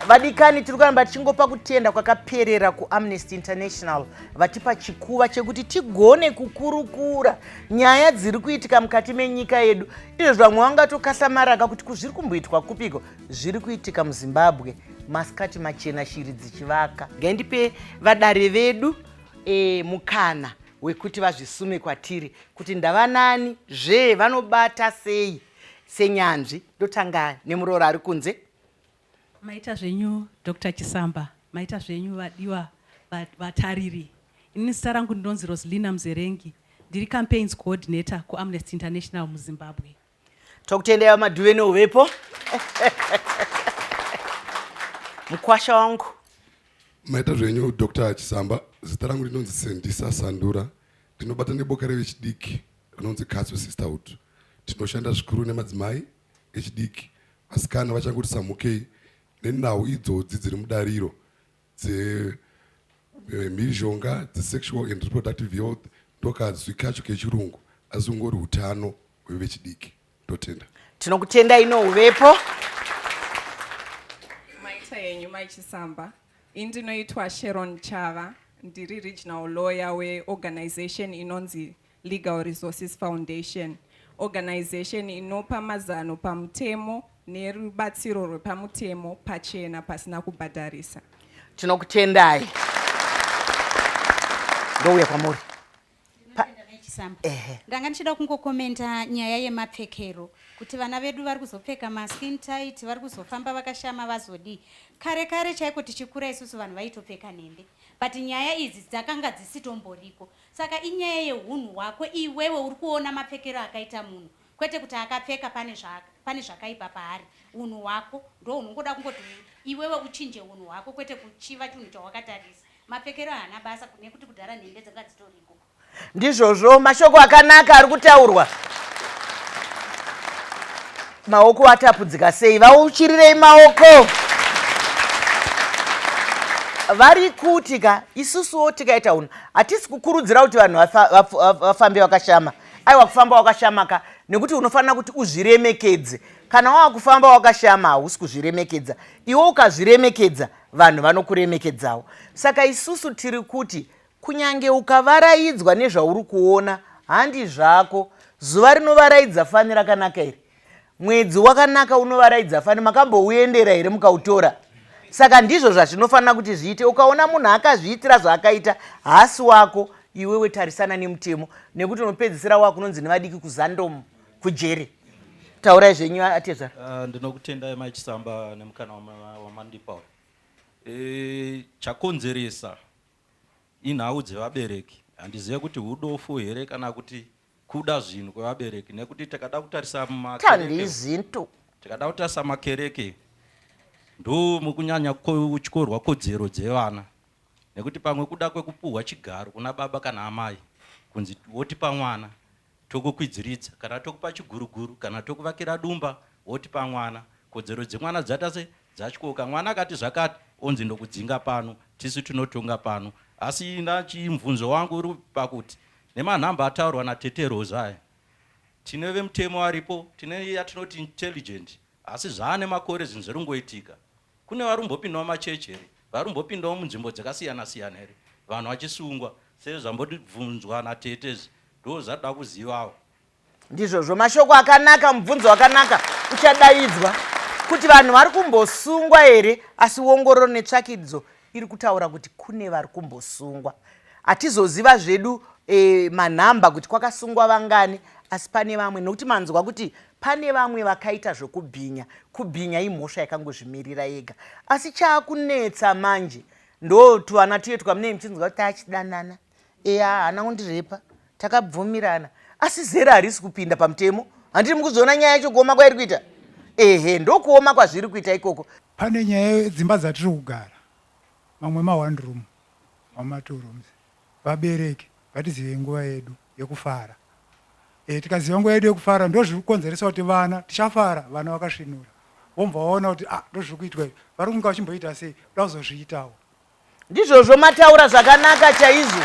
Vadikani, tiri kuramba tichingopa kutenda kwakaperera kuAmnesty International vatipa chikuva chekuti tigone kukurukura nyaya dziri kuitika mukati menyika yedu. Izvo vamwe vangatokasamaraka kuti kuzviri kumboitwa kupiko, zviri kuitika muZimbabwe masikati machena shiri dzichivaka. Ngandipe vadare vedu e, mukana wekuti vazvisume kwatiri kuti ndavanani zvee vanobata sei senyanzvi. Ndotanga nemuroora ari kunze. Maita zvenyu Dr. Chisamba, maita zvenyu vadiwa vatariri. Inini zita rangu ndinonzi Roselina Mzerengi, ndiri campaigns coordinator kuAmnesty International muZimbabwe. Tokutendai VaMadhuve neuvepo. Mukwasha wangu. Maita zvenyu Dr. Chisamba, zita rangu rinonzi Sendisa Sandura, ndinobata neboka revechidiki rinonzi Katsu Sisterhood. Tinoshanda zvikuru nemadzimai echidiki, vasikana vachangoti samhukei nenhau idzodzi dziri mudariro dzemhirizhonga, dzesexual and reproductive health, ndokazwi kacho kechirungu, asi ungori utano hwevechidiki. Ndotenda. Tinokutendai nouvepo. Maita henyu Mai Chisamba. Ini ndinoitwa Sharon Chava, ndiri regional lawyer weorganization inonzi Legal Resources Foundation, organization inopa mazano pamutemo nerubatsiro rwepamutemo pachena pasina kubhadharisa. Tinokutendai. Ndouya kwamuri. Ndanga ndichida kungokomenta nyaya yemapfekero kuti vana vedu vari kuzopfeka maskin tight, vari kuzofamba vakashama, vazodii. Kare kare chaiko tichikura isusu vanhu vaitopfeka nhembe, but nyaya idzi dzakanga dzisitomboriko. Saka inyaya yehunhu hwako iwewe uri kuona mapfekero akaita munhu kwete kuti akapfeka pane pane zvakaipa paari. Hunhu hwako ndohunongoda kungoti iwewe uchinje hunhu hwako kwete kuchiva chinhu chawakatarisa. Mapfekero haana basa nekuti kudhara nhembe dzanga dzitoriko. Ndizvozvo, mashoko akanaka ari kutaurwa. Maoko atapudzika sei? Vauchirirei maoko. Vari kuti ka isusuwo tikaita hunhu, hatisi kukurudzira kuti vanhu vafambe vakashama. Aiwa, kufamba wakashama ka, nekuti unofanira kuti uzviremekedze. Kana wava kufamba wakashama hausi kuzviremekedza. Iwe ukazviremekedza vanhu vanokuremekedzawo. Saka isusu tiri kuti kunyange ukavaraidzwa nezvauri kuona handi zvako. Zuva rinovaraidza fani rakanaka here? Mwedzi wakanaka unovaraidza fani makambouendera here mukautora? Saka ndizvo zvazvinofanira kuti zviite. Ukaona munhu akazviitira zvaakaita haasi wako, iwewe tarisana nemutemo nekuti unopedzisira wakunonzi nevadiki kuzandomu kujeri. Taurai zvenyu atezvara. Ndinokutendai Mai Chisamba nemukana wamandipa uyu. E, chakonzeresa inhau dzevabereki. Handizive kuti hudofu here kana kuti kuda zvinhu kwevabereki nekuti tikada kutarisa makereke, tikada kutarisa makereke ndo mukunyanya kutyorwa kodzero dzevana nekuti pamwe kuda kwekupuhwa chigaro kuna baba kana amai kunzi wotipa mwana tokukwidziridza kana tokupa chiguruguru kana tokuvakira dumba wotipa mwana kodzero dzemwana dzaita se dzatyoka mwana akati zvakati onzi ndokudzinga pano tisu tinotonga pano asi ina chimubvunzo wangu uri pakuti nemanhamba ataurwa natete Rosa aya tine vemutemo varipo tine yatinoti intelligent asi zvaane makore zvinhu zviri kungoitika kune vari kumbopindawo machechi here vari kumbopindawo munzvimbo dzakasiyana siyana here vanhu vachisungwa sezvambotibvunzwa natete izvi ndozvatoda kuzivawo. Ndizvozvo, mashoko akanaka, mubvunzo wakanaka uchadaidzwa kuti vanhu vari kumbosungwa here, asi ongororo netsvakidzo iri kutaura kuti kune vari kumbosungwa. Hatizoziva zvedu e, manhamba kuti kwakasungwa vangani, asi pane vamwe, nokuti manzwa kuti pane vamwe vakaita zvokubhinya. Kubhinya imhosva yakangozvimirira yega, asi chaakunetsa manje ndo tuvana tuye twamunei muchinzwa kuti achidanana eya haana kundirepa takabvumirana asi zera harisi kupinda pamutemo handiri mukuzviona nyaya yacho kuoma kwairi kuita ehe ndokuoma kwazviri kuita ikoko pane nyaya yedzimba dzatiri kugara mamwe ma one room mamwe ma two rooms vabereki ngatizivei nguva yedu yekufara e, tikaziva nguva yedu yekufara ndozviri kukonzeresa kuti vana tichafara vana vakasvinura vomva vaona kuti ah ndozviri kuitwa izvi vari kunge vachimboita sei kuda kuzozviitawo Ndizvozvo mataura zvakanaka chaizvo.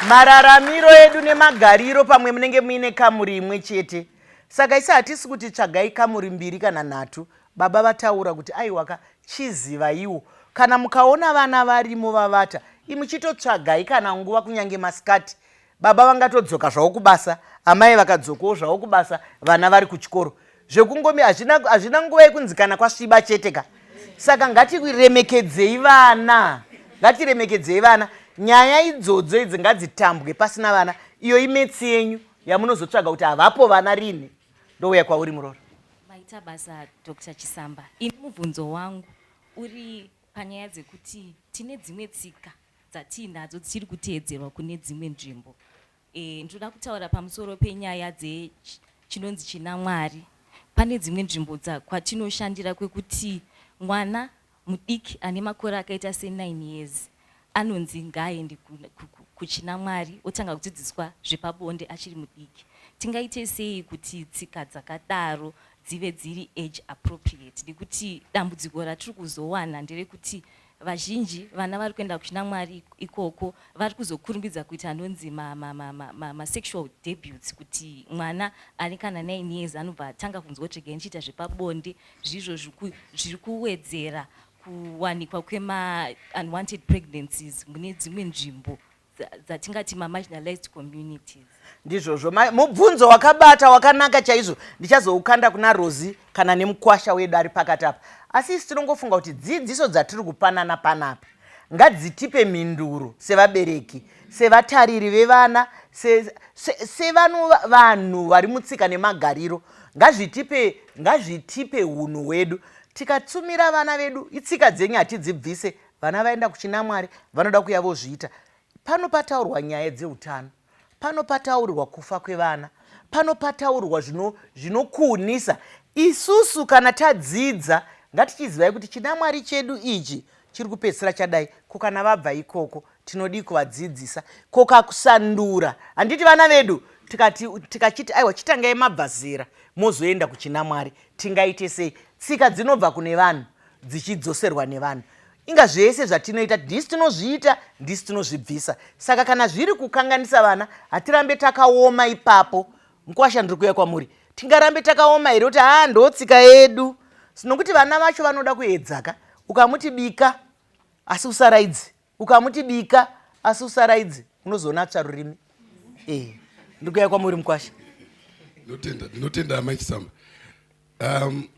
Mararamiro edu nemagariro pamwe munenge muine kamuri imwe chete. Saka isi hatisi kuti tsvagai kamuri mbiri kana nhatu. Baba vataura kuti aiwaka chizivaiwo kana mukaona vana varimo vavata imwi chitotsvagai kana nguva kunyange masikati. Baba vangatodzoka zvavo kubasa, amai vakadzokawo zvavo kubasa, vana vari kuchikoro. Zvekungomi hazvina hazvina nguva yekunzi kana kwasviba chete ka. Saka ngatiremekedzei vana. Ngatiremekedzei vana. Nyaya idzodzo idzi ngadzitambwe pasina vana. Iyo imetsi yenyu yamunozotsvaga kuti havapo vana rini. Ndouya kwauri muroora. Maita basa Dr Chisamba. Ini mubvunzo wangu uri panyaya dzekuti tine dzimwe tsika dzatiinadzo dzichiri kuteedzerwa kune dzimwe nzvimbo. E, ndinoda kutaura pamusoro penyaya dzechinonzi chinamwari. Pane dzimwe nzvimbo kwatinoshandira kwekuti mwana mudiki ane makore akaita se9 years anonzi ngaaende kuchinamwari otanga kudzidziswa zvepabonde achiri mudiki. Tingaite sei kuti tsika dzakadaro dzive dziri age appropriate nekuti dambudziko ratiri kuzowana nderekuti Vazhinji vana vari kuenda kuchinamwari ikoko vari kuzokurumbidza kuita anonzi masexual debuts kuti mwana ane kana 9 years anobva atanga kunzwa kuti regai ndichiita zvepabonde zvizvo zviri kuwedzera kuwanikwa kwemaunwanted pregnancies mune dzimwe nzvimbo dzatingati mamarginalized communities. Ndizvozvo, mubvunzo wakabata wakanaka chaizvo. Ndichazoukanda kuna Rozi kana nemukwasha wedu ari pakati apa. Asi isu tinongofunga kuti dzidziso dzatiri kupanana panapa ngadzitipe mhinduro sevabereki, sevatariri vevana, sevano se, se vanhu vari mutsika nemagariro. Ngazvitipe, ngazvitipe hunhu hwedu. Tikatsumira vana vedu, itsika dzenyu hatidzibvise, Vana vaenda kuchinamwari vanoda kuya vozviita. Pano pataurwa nyaya dzeutano. Pano pataurwa kufa kwevana. Pano pataurwa zvinokuunisa. Isusu kana tadzidza ngatichizivai kuti chinamwari chedu ichi chiri kupedzisira chadai. Ko kana vabva ikoko tinodii kuvadzidzisa? Ko kakusandura handiti vana vedu tikati tikachiti aiwa chitangai mabva zera mozoenda kuchinamwari tingaite sei? Tsika dzinobva kune vanhu dzichidzoserwa nevanhu inga zvese zvatinoita ndisi tinozviita ndisi tinozvibvisa saka kana zviri kukanganisa vana hatirambe takaoma ipapo mukwasha ndiri kuuya kwamuri tingarambe takaoma here kuti haa ndotsika yedu nokuti vana vacho vanoda kuedzaka ukamuti bika asi usaraidzi ukamuti bika asi usaraidzi unozoona atsva rurimi e ndiri kuuya kwamuri mukwasha ndinotenda ndinotenda amai chisamba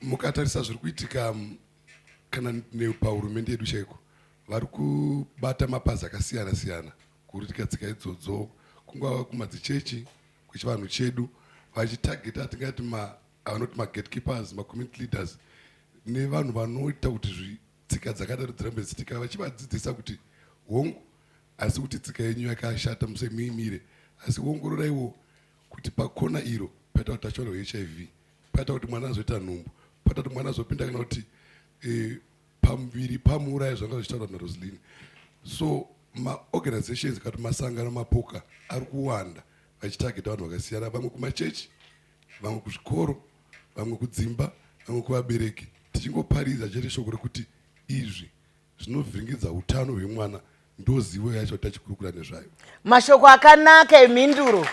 Mukatarisa zviri kuitika kana nepahurumende yedu chaiko vari kubata mapazi akasiyana siyana kurutika tsika idzodzo kungava kumadzichechi kuchivanhu chedu vachitageta atingati vanoti magatekeepers macommunity leaders nevanhu vanoita kuti tsika dzakadaro dzirambe dzichiitika vachivadzidzisa kuti hongu asi kuti tsika yenyu yakashata musemuimire asi ongororaiwo kuti pakona iro paita utachiona hwehiv paita kuti mwana azoita nhumbu paita kuti mwana azopinda kana kuti e, pamuviri pamuuraya zvanga zvichitaurwa naroslin so maorganizations kana kuti masangano mapoka ari kuwanda vachitageta vanhu vakasiyana vamwe kumachechi vamwe kuzvikoro vamwe kudzimba vamwe kuvabereki tichingoparidza chete shoko rekuti izvi zvinovhiringidza utano hwemwana ndozivo yacho tachikurukura nezvayo. Mashoko akanaka emhinduro.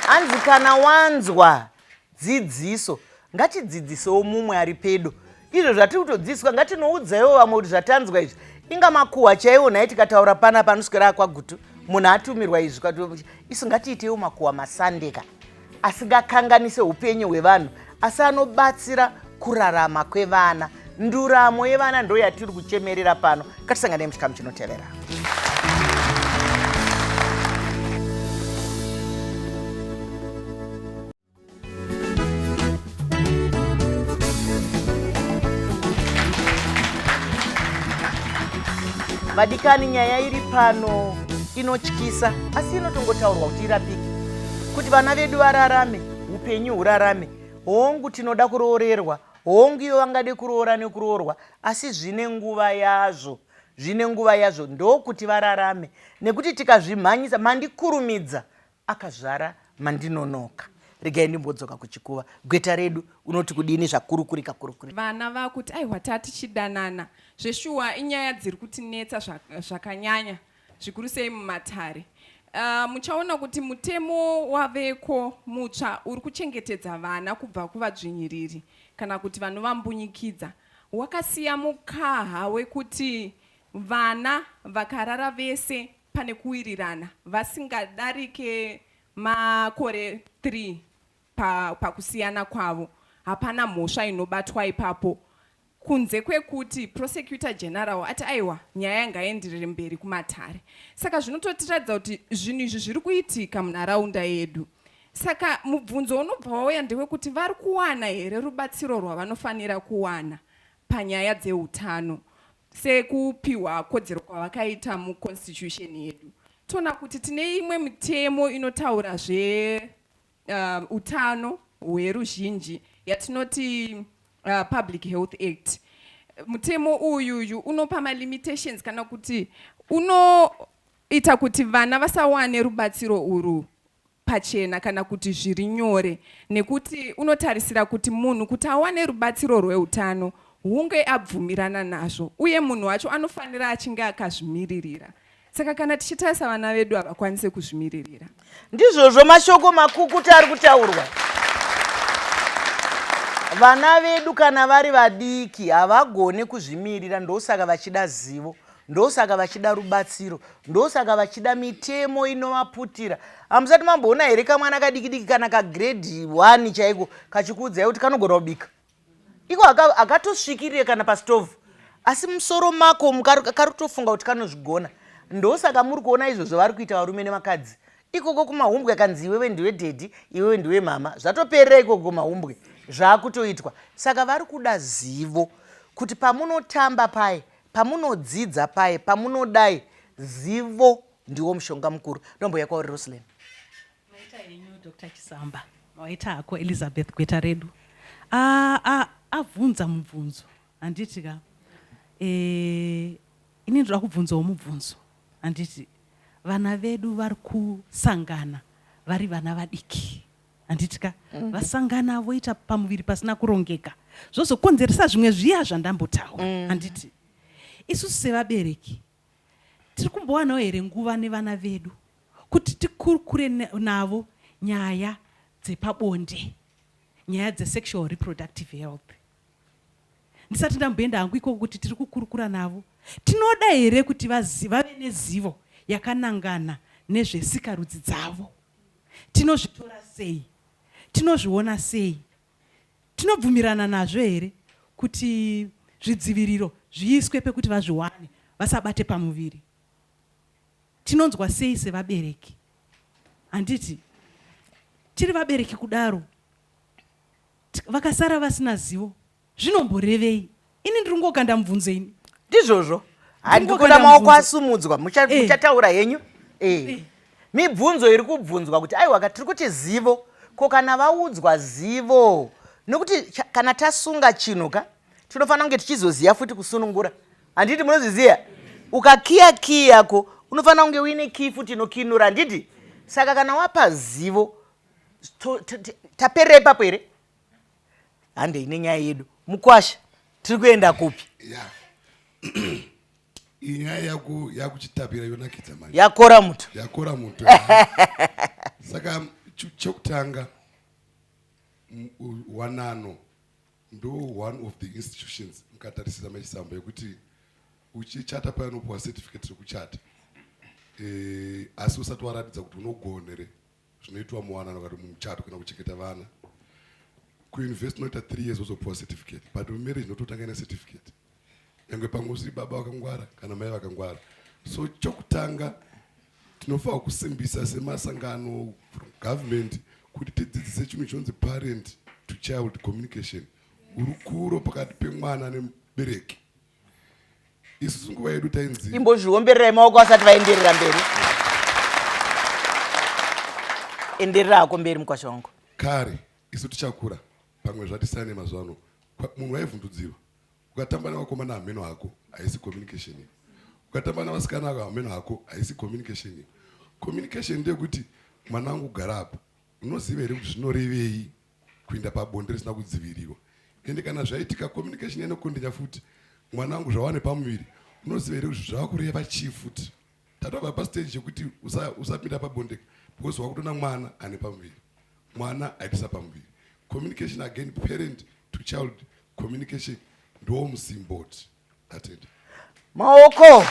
Hanzi kana wanzwa dzidziso ngatidzidzisewo mumwe ari pedo. Izvo zvatiri kutodzidziswa ngatinoudzaiwo vamwe kuti zvatanzwa izvi. Inga makuhwa chaiwo nhai tikataura pana panoswera akwagutu munhu atumirwa izvi isu ngatiiteiwo makuhwa masandeka asingakanganise upenyu hwevanhu asi anobatsira kurarama kwevana. Nduramo yevana ndo yatiri kuchemerera pano. Ngatisanganei muchikamu chinotevera. Vadikani, nyaya iri pano inotyisa asi inotongotaurwa kuti irapike, kuti vana vedu vararame upenyu hurarame. Hongu, tinoda kuroorerwa, hongu, ivo vangade kuroora nekuroorwa, asi zvine nguva yazvo, zvine nguva yazvo ndokuti vararame, nekuti tikazvimhanyisa mandikurumidza akazvara mandinonoka. Regai ndimbodzoka kuchikuva. Gweta redu unoti kudini zvakurukurika kurukurika? Vana vakuti aiwa tatichidanana zveshuwa inyaya dziri kutinetsa zvakanyanya zvikuru sei mumatare. Muchaona kuti mutemo waveko mutsva uri kuchengetedza vana kubva kuvadzvinyiriri kana kuti vanovambunyikidza wakasiya mukaha wekuti vana vakarara vese pane kuwirirana vasingadarike makore 3 pakusiyana kwavo hapana mhosva inobatwa ipapo kunze kwekuti prosecutor general ati aiwa, nyaya ngaenderere mberi kumatare. Saka zvinototiratidza kuti zvinhu izvi zviri kuitika munharaunda yedu. Saka mubvunzo unobva wauya ndewekuti vari kuwana here rubatsiro rwavanofanira kuwana panyaya dzeutano sekupiwa kodzero kwavakaita muconstitution yedu. Toona kuti tine imwe mitemo inotaura zve utano hweruzhinji yatinoti Public Health Act. Mutemo uyuyu unopa malimitations kana kuti unoita kuti vana vasawane rubatsiro urwu pachena kana kuti zviri nyore, nekuti unotarisira kuti munhu kuti awane rubatsiro rweutano hunge abvumirana nazvo uye munhu wacho anofanira achinge akazvimiririra. Saka kana tichitarisa vana vedu havakwanise kuzvimiririra. Ndizvozvo mashoko makukuta ari kutaurwa. Vana vedu kana vari vadiki havagone kuzvimirira, ndosaka vachida zivo, ndosaka vachida rubatsiro, ndosaka vachida mitemo inovaputira. Hamusati mamboona here kamwana kadikidiki kana kagrade 1 chaiko kachikuudzai kuti kanogona kubika? Iko akatosvikirire kana pastovhu, asi musoro mako kari kutofunga kuti kanozvigona. Ndosaka muri kuona izvozvo vari kuita varume nevakadzi ikoko kumahumbwe, kanzi iwewe ndiwe dhedhi, iwewe ndiwe mama, zvatoperera ikoko kumahumbwe zvaakutoitwa. Saka vari kuda zivo kuti pamunotamba paye, pamunodzidza paye, pamunodai, zivo ndiwo mushonga mukuru. Ndomboya kwauri Roslyn. Maita henyu Dr. Chisamba. Maita hako Elizabeth gweta redu. Abvunza mubvunzo handiti ka? Ini ndoda kubvunzawo mubvunzo handiti? Vana vedu vari kusangana vari vana vadiki handiti ka? Vasangana voita pamuviri pasina kurongeka, zvozokonzeresa zvimwe zviya zvandambotaura handiti? Isusu sevabereki tiri kumbowanawo here nguva nevana vedu kuti tikurukure navo nyaya dzepabonde, nyaya dzesexual reproductive health? Ndisati ndamboenda hangu ikoko kuti tiri kukurukura navo, tinoda here kuti vave nezivo yakanangana nezvesikarudzi dzavo? Tinozvitora sei? Tinozviona sei? Tinobvumirana nazvo here kuti zvidziviriro zviiswe pekuti vazviwane vasabate pamuviri? Tinonzwa sei sevabereki? Handiti tiri vabereki kudaro, vakasara vasina zivo zvinomborevei? Ini ndiri kungokanda mubvunzo ini. Ndizvozvo, handikuda maoko asumudzwa, muchataura henyu. Mibvunzo iri kubvunzwa kuti aiwa, tiri kuti zivo, ko kana vaudzwa zivo, nokuti kana tasunga chinhu ka, tinofanira kunge tichizoziva futi kusunungura, handiti? Munozviziva, ukakiya kii yako unofanira kunge uine kii futi inokinura, handiti? Saka kana wapa zivo, taperera ipapo here? Handei nenyaya yedu. Mukwasha, tiri kuenda kupi? Ya, iyi nyaya yakuchitapira, yonakidza manje. Yakora muto. Yakora muto. Saka chokutanga, wanano ndo one of the institutions, mukatarisisa maChisamba, yekuti uchichata paya unopiwa certificate rekuchata, asi usati waratidza kuti unogonere zvinoitwa muwanano kana mumuchato kana kuchengeta vana. Kuuniversity unoita 3 years wozopiwa certificate, but mumarriage unototanga necertificate, nyange pamwe usiri baba vakangwara kana mai vakangwara. So chokutanga tinofanira kusimbisa semasangano, from government, kuti tidzidzise chinhu chinonzi parent to child communication, hurukuro pakati pemwana nemubereki. Isusu nguva yedu tainzi Imbozviombererai maoko asati vaenderera mberi. Enderera hako mberi, mukwasha wangu. Kare isu tichakura, pamwe zvatisiyana nemazuva ano, munhu waivhundudzirwa. Ukatamba nevakomana, hameno hako, haisi communication iyi. Ukatamba nevasikana ako, hameno hako, haisi communication iyi. Communication ndeyekuti, mwana wangu, gara apa, unoziva here kuti zvinorevei kuenda pabonde risina kudzivirirwa? Ende kana zvaitika, communication inokondinya futi, mwana wangu, zvava nepamuviri, unoziva here kuti zvava kureva chii futi? Tatobva pastage chekuti usapinda pabonde because wakutona mwana ane pamuviri. Mwana aitisa pamuviri. Communication again, parent to child communication ndo musimboti. Atende. Maoko.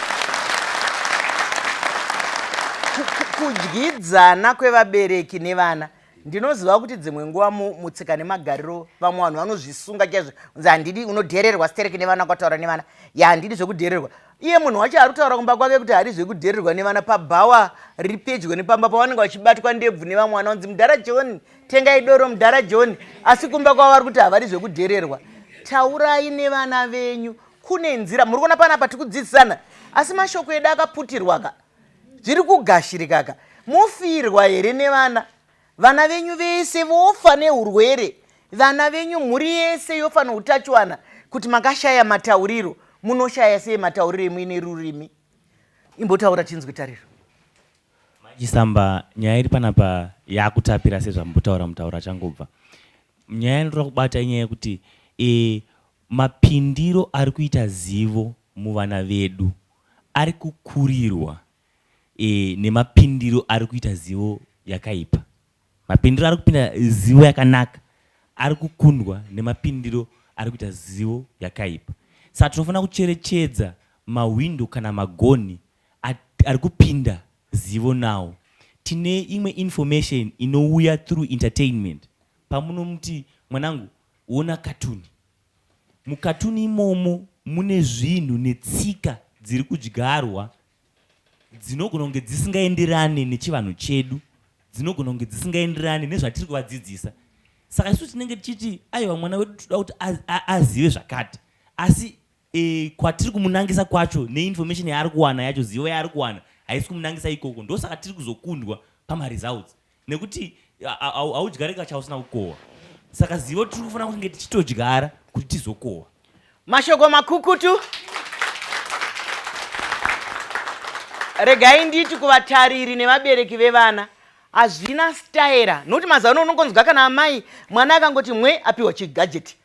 Kudyidzana kwevabereki nevana. Ndinoziva kuti dzimwe nguva mutsika nemagariro vamwe vanhu vanozvisunga chaizvo kunzi handidi unodhererwa stereki nevana kwataura nevana ya handidi zvekudhererwa iye munhu wacho ari kutaura kumba kwake kuti haadi zvekudhererwa nevana pabhawa riri pedyo nepamba pavanenge vachibatwa ndebvu nevamwe vana kunzi mudhara John tengai doro mudhara John asi kumba kwavo vari kuti havadi zvekudhererwa taurai nevana venyu kune nzira muri kuona panapa tiri kudzidzisana asi mashoko edu akaputirwaka zviri kugashirikaka mofirwa here nevana vana venyu vese vofa neurwere vana venyu mhuri yese yofa noutachiwana kuti makashaya matauriro munoshaya sei matauriro emuine rurimi imbotaura tinzwe tariro Chisamba, nyaya iri panapa yakutapira sezvambotaura mutauro achangobva. Nyaya yandinoda kubata inyaya yekuti e, mapindiro ari kuita zivo muvana vedu ari kukurirwa e, nemapindiro ari kuita zivo yakaipa. Mapindiro ari kupinda zivo yakanaka ari kukundwa nemapindiro ari kuita zivo yakaipa. Saka tinofanira kucherechedza mahwindo kana magonhi ari kupinda zivo nawo. Tine imwe information inouya through entertainment. Pamunomuti mwanangu ona katuni. Mukatuni imomo mune zvinhu netsika dziri kudyarwa dzinogona kunge dzisingaenderane nechivanhu chedu, dzinogona kunge dzisingaenderane nezvatiri kuvadzidzisa. Saka isu tinenge tichiti aiwa mwana wedu toda kuti azive zvakati, asi e, kwatiri kumunangisa kwacho neinformation yaari kuwana yacho, zivo yaari kuwana haisi kumunangisa ikoko. Ndosaka tiri kuzokundwa pamaresults nekuti haudyarika chausina kukohwa. Saka zivo tiri kufanira kunge tichitodyara kuti tizokohwa. Mashoko makukutu. Regai nditi kuvatariri nevabereki vevana, hazvina staera nokuti mazuva ano unongonzwa kana amai mwana akangoti mwe apiwa chigadget,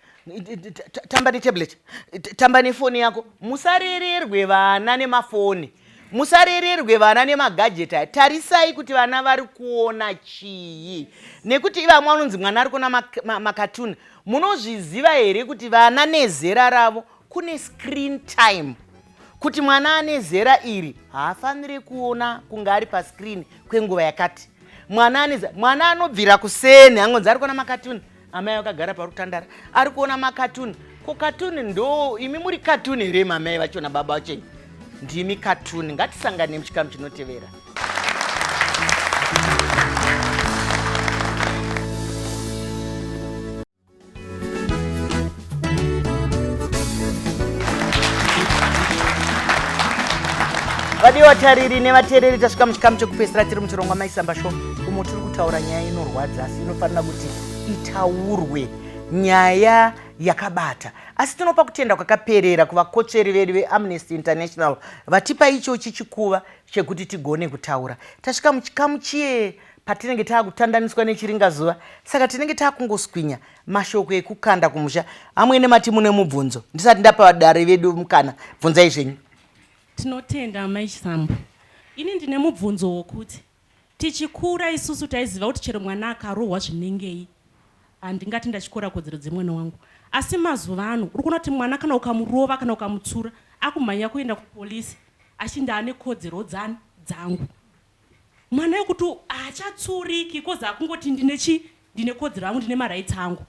tamba netablet, tamba nefoni yako. Musarererwe vana nemafoni, musarererwe vana nemagadget aya. Tarisai kuti vana vari kuona chii, nekuti ivamwe vanonzi mwana ari kuona makatuni. Munozviziva here kuti vana nezera ravo kune screen time, kuti mwana ane zera iri haafaniri kuona kunge ari pascreen kwenguva yakati. Mwana ane mwana anobvira kuseni angonzi ari kuona makatuni, amai vakagara parutandara ari kuona makatuni. Ko katuni ndo imi muri katuni here mamai vacho nababa vacho? Ndimi katuni. Ngatisangane muchikamu chinotevera. Vadiwa tariri nevateereri, tasvika muchikamu chekupedzisira tiri muchirongwa Maisamba Show, umo tiri kutaura nyaya inorwadza asi inofanira kuti itaurwe, nyaya yakabata. Asi tinopa kutenda kwakaperera kuvakotsveri vedu veAmnesty International vatipa ichochi chikuva chekuti tigone kutaura. Tasvika muchikamu chiye patinenge taakutandaniswa nechiringazuva, saka tinenge taakungoswinya mashoko ekukanda kumusha. Amwene mati mune mubvunzo, ndisati ndapa vadare vedu mukana, bvunzai zvenyu. Tinotenda amai Chisambo. Ini ndine mubvunzo wokuti tichikura isusu taiziva kuti chero mwana akarohwa zvinengei handingati ndatyora kodzero dzemwana wangu, asi mazuva ano uri kuona kuti mwana kana ukamurova kana ukamutsura akumhanya kuenda kupolisi achinzi ane kodzero dzani dzangu. Mwana yekuti haachatsuriki kozi akungoti ndine chi ndine kodzero yangu ndine marights angu,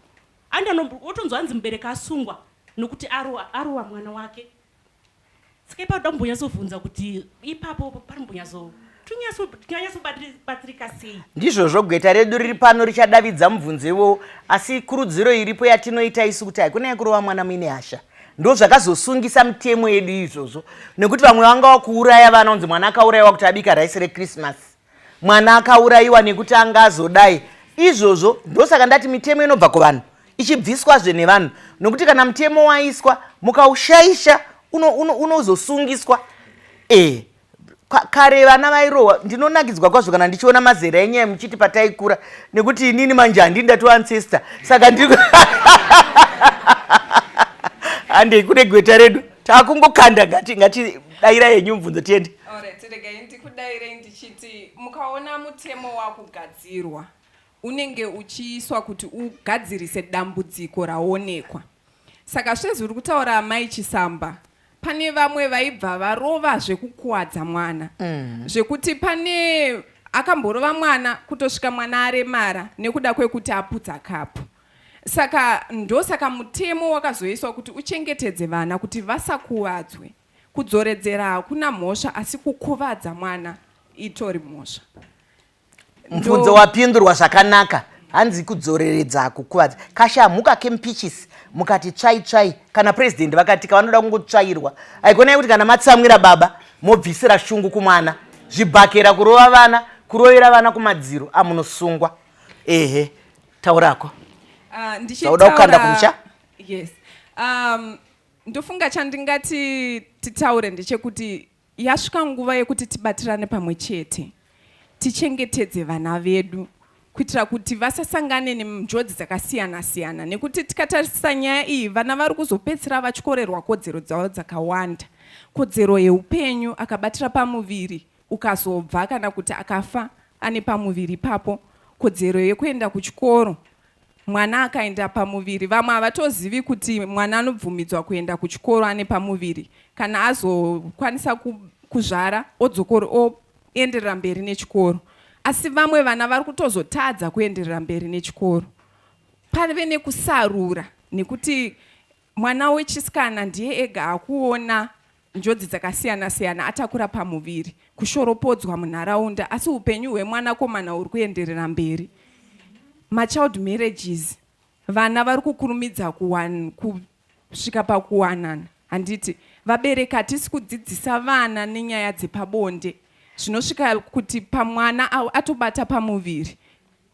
and otonzwa anzi mubereki asungwa nokuti arowa mwana wake. Saka ipapo toda kumbonyatsobvunza kuti ipapo panombonyatso tinonyatsobatsirika sei? Ndizvozvo, gweta redu riri pano richadavidza mubvunzo iwowo, asi kurudziro iripo yatinoita isu kuti haikuna yekurova mwana muine hasha. Ndo zvakazosungisa mitemo yedu izvozvo, nekuti vamwe vanga vakuuraya vana, kunzi mwana akaurayiwa kuti abika raisi rechristmas, mwana akaurayiwa nekuti anga azodai. Izvozvo ndosaka ndati mitemo inobva kuvanhu ichibviswazve nevanhu, nokuti kana mutemo waiswa mukaushaisha unozosungiswa. E kare vana vairohwa. Ndinonakidzwa kwazvo kana ndichiona mazera enyaya muchiti pataikura, nekuti inini manje handini ndatova ancestor, saka ndiri handei kune gweta redu takungokanda. Ngati ngati daira yenyu mubvunzo tiende. Alright, regai ndikudai. ndikudairei ndichiti mukaona mutemo wakugadzirwa unenge uchiiswa kuti ugadzirise dambudziko raonekwa. Saka sezviri kutaura amai Chisamba, pane vamwe vaibva varova zvekukuwadza mwana zvekuti pane akamborova mwana kutosvika mwana aremara nekuda kwekuti aputsa kapu. Saka ndosaka mutemo wakazoiswa kuti uchengetedze vana kuti vasakuvadzwe. Kudzoredzera hakuna mhosva asi kukuvadza mwana itori mhosva. Mubvunzo wapindurwa zvakanaka. Hanzi kudzoreredza kukuvadza. Kashamhuka kempichisi mukati tsvai tsvai kana president vakatika vanoda kungotsvairwa. Haikonai kuti kana matsamwira baba mobvisira shungu kumwana. Zvibhakera kurova vana, kurovera vana kumadziro amunosungwa. Ehe, taurako. Zvakuda kukanda kumusha? Yes. Ndofunga chandingati titaure ndechekuti yasvika nguva yekuti tibatirane pamwe chete tichengetedze vana vedu kuitira kuti vasasangane nenjodzi dzakasiyana siyana, nekuti tikatarisa nyaya iyi vana vari kuzopedzisira vatyorerwa kodzero dzavo dzakawanda. Kodzero yeupenyu, akabatira pamuviri ukazobva kana kuti akafa ane pamuviri ipapo, kodzero yekuenda kuchikoro, mwana akaenda pamuviri, vamwe havatozivi kuti mwana anobvumidzwa kuenda kuchikoro ane pamuviri, kana azokwanisa kuzvara oenderera mberi nechikoro, asi vamwe vana vari kutozotadza kuenderera mberi nechikoro. Pave nekusarura nekuti mwana wechisikana ndiye ega akuona njodzi dzakasiyana-siyana atakura pamuviri, kushoropodzwa munharaunda, asi upenyu hwemwanakomana huri kuenderera mberi. Machild marriages, vana vari kukurumidza kusvika pakuwanana, handiti? Vabereki hatisi kudzidzisa vana nenyaya dzepabonde, zvinosvika kuti pamwana atobata pamuviri.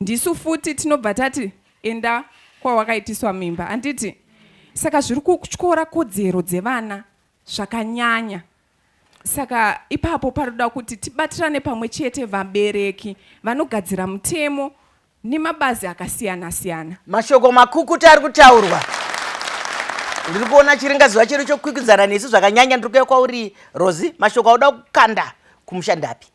Ndisu futi tinobva tati enda kwawakaitiswa mimba, handiti? Saka zviri kutyora kodzero dzevana zvakanyanya. Saka ipapo panoda kuti tibatirane pamwe chete vabereki vanogadzira mutemo nemabazi akasiyana siyana. Mashoko makukutu ari kutaurwa. Ndiri kuona chiringazuva chedu chokwikwidzana nesu zvakanyanya. Ndiri kuuya kwauri Rozi, mashoko auda kukanda kumusha ndapi?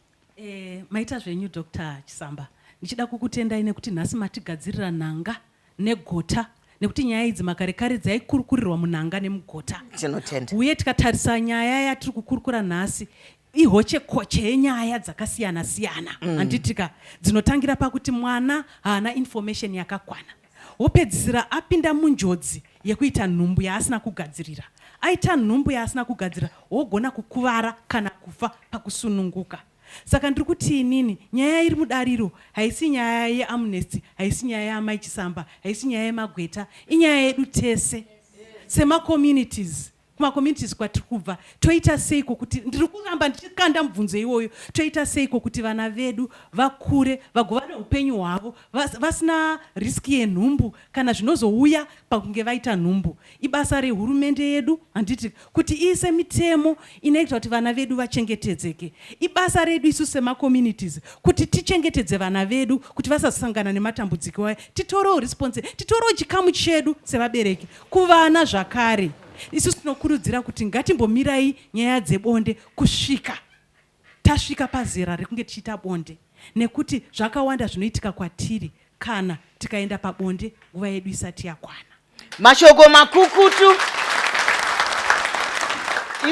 Maita zvenyu Doctor Chisamba. Ndichida kukutendai nekuti nhasi matigadzirira nhanga negota, nekuti nyaya idzi makare kare dzaikurukurirwa munhanga nemugota. Tinotenda. Uye tikatarisa nyaya yatiri kukurukura nhasi ihochekoche yenyaya dzakasiyana siyana, handitika, dzinotangira pakuti mwana haana information yakakwana, wopedzisira apinda munjodzi yekuita nhumbu yaasina kugadzirira. Aita nhumbu yaasina kugadzirira wogona kukuvara kana kufa pakusununguka. Saka ndiri kuti inini nyaya iri mudariro haisi nyaya yeAmnesty, haisi nyaya yaAmai Chisamba, haisi nyaya yemagweta, inyaya yedu tese semacommunities. Kumacommunities kwatiri kubva toita seiko kuti, ndiri kuramba ndichikanda mubvunzo iwoyo, toita seiko kuti vana vedu vakure vagova neupenyu hwavo vasina riski yenhumbu kana zvinozouya pakunge vaita nhumbu. Ibasa rehurumende yedu, handiti, kuti iise mitemo inoita kuti vana vedu vachengetedzeke. Ibasa redu isu semacommunities kuti tichengetedze vana vedu kuti vasasangana nematambudziko aya. Titorewo response, titorewo chikamu chedu sevabereki kuvana zvakare. Isu tinokurudzira kuti ngatimbomirai nyaya dzebonde kusvika tasvika pazera rekunge tichiita bonde, nekuti zvakawanda zvinoitika kwatiri kana tikaenda pabonde nguva yedu isati yakwana. Mashoko makukutu.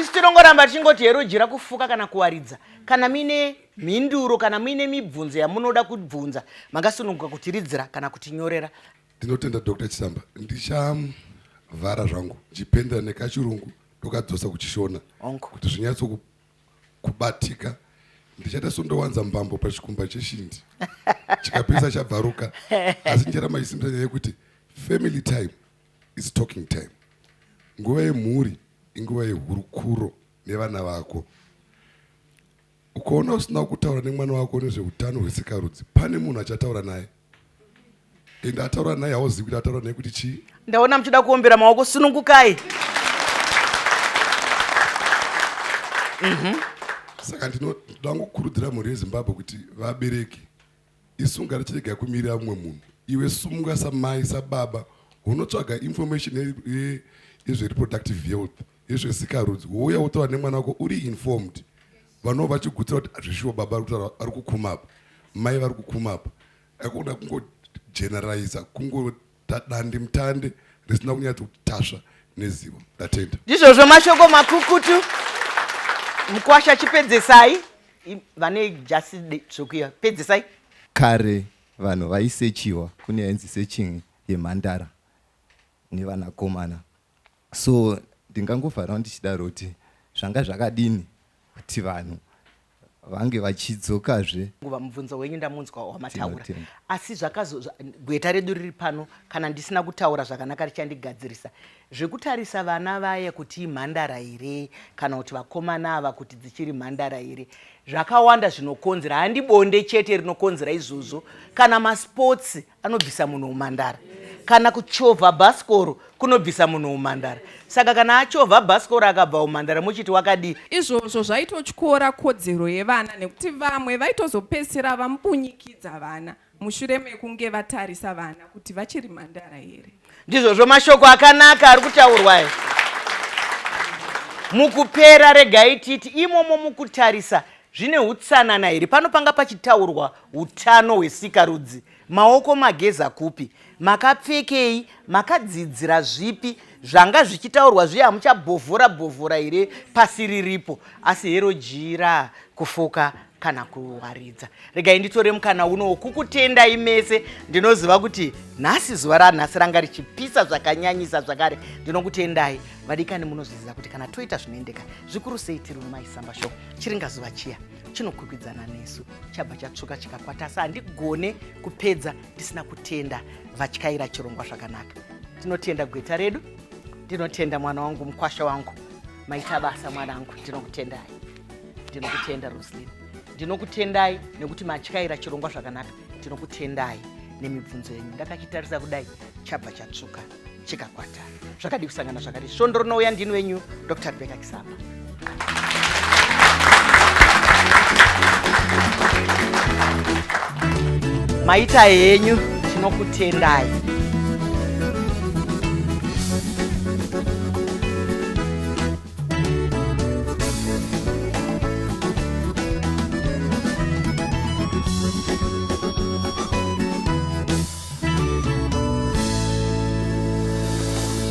Isu tinongoramba tichingoti hero jira kufuka kana kuwaridza. Kana muine mhinduro kana muine mibvunzo yamunoda kubvunza, mangasununguka kutiridzira kana kutinyorera. Ndinotenda Dr. Chisamba. Ndichavhara zvangu ndichipendera nekachirungu ndokadzosa kuchishona kuti zvinyatso kubatika. Ndichaita sondowanza mbambo pachikumba cheshindi chikapisa chabvaruka, asi ndicharamba chisimbisa nyaya yekuti family time is talking time. Nguva yemhuri inguva yehurukuro nevana vako. Ukaona usina kutaura nemwana wako nezveutano hwesikarudzi, pane munhu achataura naye, ende ataura naye hauzivi kuti ataura naye kuti chii. Ndaona muchida kuombera maoko, sunungukai. Saka ndinoda kukurudzira mhuri yeZimbabwe kuti vabereki isu ngatichirega kumirira mumwe munhu. Iwe sumuka samai sababa, unotsvaga information yezvereproductive health, yezvesikarudzi, wouya wotaura nemwana wako uri informed. Vanova vachigutsira kuti zvishuwa baba vari kutaura vari kukuma apa, mai vari kukuma apa. Haikona kungogeneraliza, kungota dande mutande risina kunyatso kuti tasva nezivo. Ndatenda. Ndizvozvo mashoko makukutu. Mukwasha chipedzesai. Vane jasi tsvuku pedzesai. Kare vanhu vaisechiwa, kune yainzi searching yemhandara nevanakomana. So ndingangovharawo ndichidaro kuti zvanga zvakadini kuti vanhu vange vachidzokazve. Nguva mubvunzo wenyu ndamunzwa wamataura, asi zvakazo gweta redu riri pano, kana ndisina kutaura zvakanaka richandigadzirisa. Zvekutarisa vana vaya kuti imhandara here kana kuti vakomana ava kuti dzichiri mhandara here, zvakawanda zvinokonzera. Handi bonde chete rinokonzera izvozvo, kana masports anobvisa munhu umhandara, kana kuchovha bhasikoro kunobvisa munhu umhandara. Saka kana achovha bhasikoro akabva umhandara, muchiti wakadii? Izvozvo zvaitotyora kodzero yevana nekuti vamwe vaitozopedzisira vamubunyikidza vana mushure mekunge vatarisa vana kuti vachiri mhandara here. Ndizvozvo mashoko akanaka ari kutaurwa aya. Mukupera regai titi imomo mukutarisa zvine utsanana here? Pano panga pachitaurwa utano hwesikarudzi. Maoko mageza kupi? Makapfekei? Makadzidzira zvipi? Zvanga zvichitaurwa zviye hamuchabhovhora bhovhora here pasi riripo? Asi hero jira kufuka kana kuwaridza. Regai nditore mukana uno wokukutendai mese. Ndinoziva kuti nhasi zuva ranhasi ranga richipisa zvakanyanyisa zvakare. Ndinokutendai vadikani, munozviziva kuti kana toita zvinoendeka zvikuru sei tiri muMaisamba Show, chiringazuva chiya chinokwikwidzana nesu chabva chatsvuka chikakwata. Asi handigone kupedza ndisina kutenda vatyaira chirongwa zvakanaka. Tinotenda gweta redu, ndinotenda mwana wangu, mukwasha wangu, maita basa mwanangu, ndinokutendai. Ndinokutenda Roslyn, ndinokutendai nekuti matyaira chirongwa zvakanaka. Ndinokutendai nemibvunzo yenyu. Ndakachitarisa kudai chabva chatsvuka chikakwata. Zvakadi kusangana zvakadi svondo rinouya. Ndini wenyu Dr. Rebecca Kisamba. Maita henyu, tinokutendai.